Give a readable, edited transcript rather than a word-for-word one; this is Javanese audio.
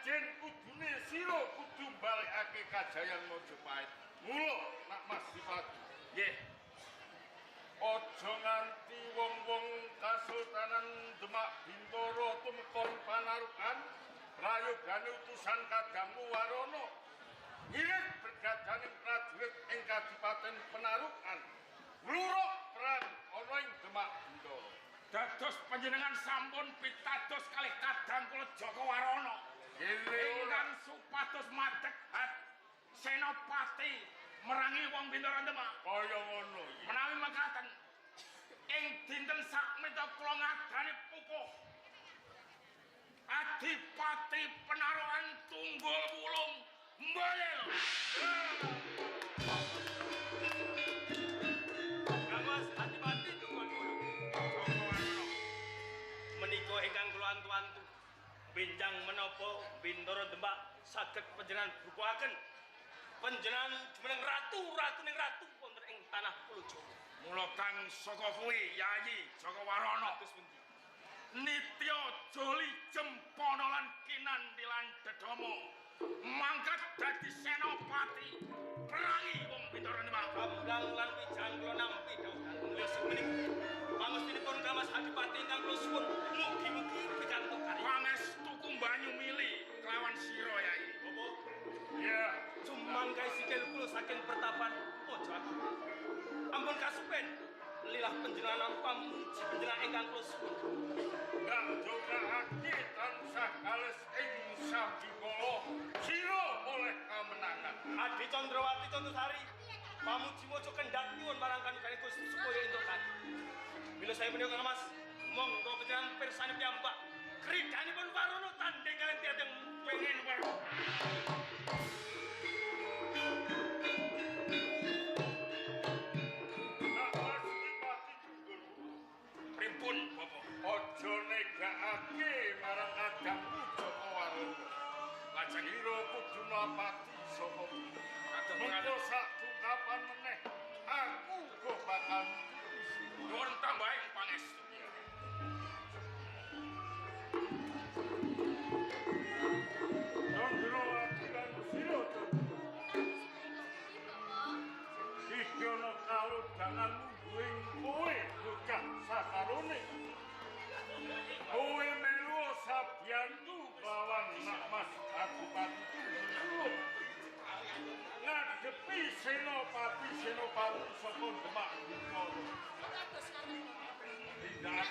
Pancen kudune sira kudu mbalekake kajayan Majapahit. Mula Nak Mas Dipati. Nggih. Aja nganti wong-wong Kasultanan Demak Bintara tumekon panarukan prayogane utusan kadangmu Warana. Ngirit brigadaning prajurit ing Kadipaten Penarukan. Ngluruk perang ana ing Demak Bintara. Dados panjenengan sampun pitados kalih kadang kula Jaka Warana. Ingkang supados madeg hat senopati merangi wong Bintara Demak. Kaya ngono iki. Menawi mekaten ing dinten sakmenika kula ngadani pupuh Adipati Penarukan Tunggul Wulung mbayel. Kang Mas Adipati Tunggul Wulung. Jaka Warana. Menika ingkang kula antu-antu benjang menapa Bintara Demak saged panjenengan bukuaken panjenengan jumeneng ratu ratuning ratu wonten ing tanah Pulo Jawa. Mula kang saka kuwi Yayi Jaka Warana Kados pundi? Nitya Joli Jempono lan Kinanti lan Dedomo mangkat dadi senopati perangi wong Bintara Demak. Kamblang lan wijang kula nampi dawuh dalem yosik menika. Pangestunipun Kang Mas Adipati ingkang kula suwun mugi-mugi pikantuk karya. Pangestu kumbanyu mili kelawan sira Yayi. Bapak Ya, sumangkai sikil kula saking pertapan Mojo Agung. Ampun kasupen lilah panjenengan pamuji panjenengan ingkang kula suwun. ndak jogakake tansah kales ing sambikala sira oleh kamenangan. Adi Candrawati Candasari pamuji mojo kendhat nyuwun marang kanugane Gusti supaya entuk kadi. Mila saya menika Kang Mas, monggo panjenengan pirsani piyambak. Kridanipun Warana tandhing kaliyan tiyang Pengen weruh. Nak Mas Dipati Tunggul Wulung. Pripun Bapak? Aja negakake marang kadangmu Jaka Warana. Lajeng Sira kudu napati saka kados mengko mekaten sak tungkapan meneh aku uga bakal nututi sira. Nyuwun tambahing pangestu. Candrawati lan sira iki ana kalodhangan mungguing kowe bocah sakarone. Kowe melu sabiyantu lawan Nak Mas Adipati Tunggul Wulung. Ngadepi senopati-senopati saka Demak Bintara. Tindak